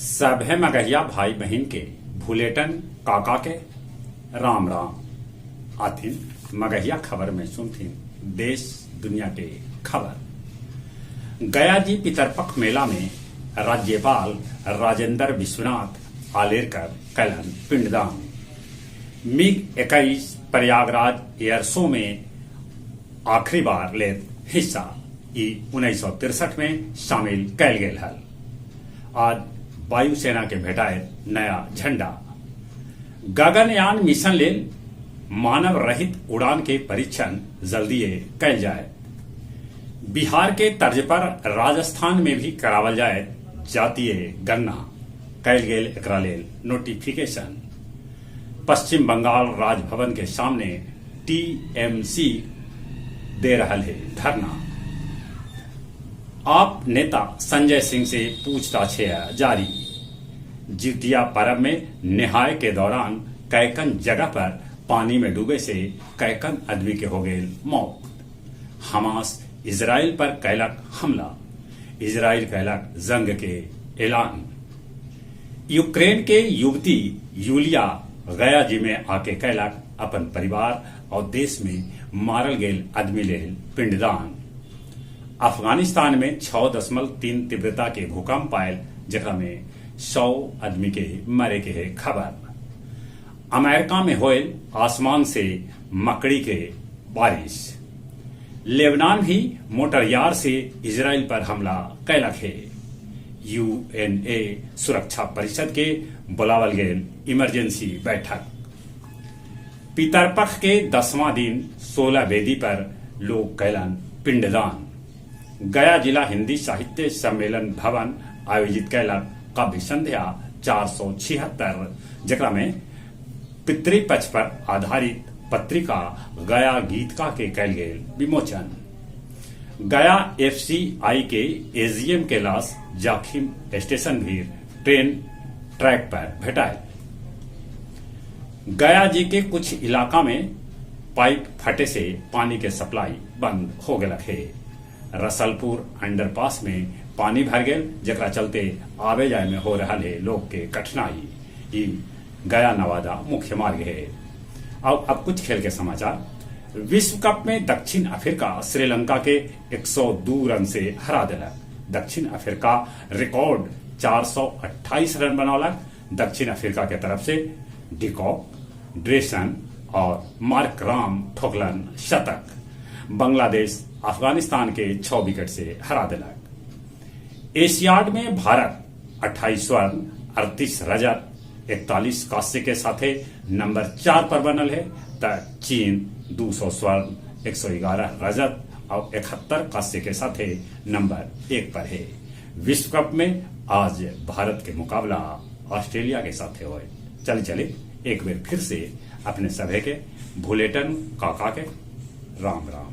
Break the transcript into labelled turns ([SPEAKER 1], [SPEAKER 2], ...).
[SPEAKER 1] सभे मगहिया भाई बहिन के भुलेटन काका के राम राम। आथिन मगहिया खबर में सुनथिन देश दुनिया के खबर। गया जी पितरपख मेला में राज्यपाल राजेंद्र विश्वनाथ आलेरकर कैलन पिंडदान। मिग 21 प्रयागराज एयर शो में आखिरी बार लेत हिस्सा ई 1963 में शामिल कैल गेल हल। आज वायुसेना के भेटायल नया झंडा। गगनयान मिशन लेल मानव रहित उड़ान के परीक्षण जल्दीये कैल जायत। बिहार के तर्ज पर राजस्थान में भी करावल जायत जातीय गणना, कैल गेल एकरा लेल नोटिफिकेशन। पश्चिम बंगाल राजभवन के सामने टीएमसी दे रहल हे धरना। आप नेता संजय सिंह से पूछताछ जारी। जितिया परब में नेहाय के दौरान कैकन जगह पर पानी में डूबे से कैकन आदमी के हो गेल मौत। हमास इजराइल पर कैलक हमला, इजराइल कैलक जंग के ऐलान। यूक्रेन के युवती यूलिया गया जी में आके कैलक अपन परिवार और देश में मारल गेल आदमी लेल पिंडदान। अफगानिस्तान में 6.3 तीव्रता के भूकंप आयल, जेकरा में 100 आदमी के मरे के है खबर। अमेरिका में होयल आसमान से मकड़ी के बारिश। लेबनान भी मोटरयार से इजराइल पर हमला कैलक हे। यूएनए सुरक्षा परिषद के बुलावल गेल इमरजेंसी बैठक। पितरपख के 10वां दिन 16 वेदी पर लोग कैलन पिंडदान। गया जिला हिंदी साहित्य सम्मेलन भवन आयोजित कैलक काव्य संध्या 476, जेकरा में पितृपक्ष पर आधारित पत्रिका गया गीतका के कैल गेल विमोचन। गया एफसीआई के एजीएम के लाश जाखिम स्टेशन भी ट्रेन ट्रैक पर भेटायल। गया जी के कुछ इलाका में पाइप फटे से पानी के सप्लाई बंद हो गलक हे। रसलपुर अंडरपास में पानी भर गेल, जेकरा चलते आवे जाए में हो रहा है लोग के कठिनाई। ई गया नवादा मुख्य मार्ग है। और अब कुछ खेल के समाचार। विश्व कप में दक्षिण अफ्रीका श्रीलंका के 102 रन से हरा दिलक। दक्षिण अफ्रीका रिकॉर्ड 428 रन बनौलक। दक्षिण अफ्रीका के तरफ से डिकॉक, ड्रेसन और मार्कराम ठोकलन शतक। बांग्लादेश अफगानिस्तान के 6 विकेट से हरा दिलक। एशियाड में भारत 28 स्वर्ण, 38 रजत, 41 कांस्य के साथे नंबर 4 पर बनल है। त चीन 200 स्वर्ण, 111 रजत और 71 कांस्य के साथे नंबर 1 पर है। विश्व कप में आज भारत के मुकाबला ऑस्ट्रेलिया के साथे होए। चले चले एक बेर फिर से अपने सभे के भुलेटन काका के राम राम।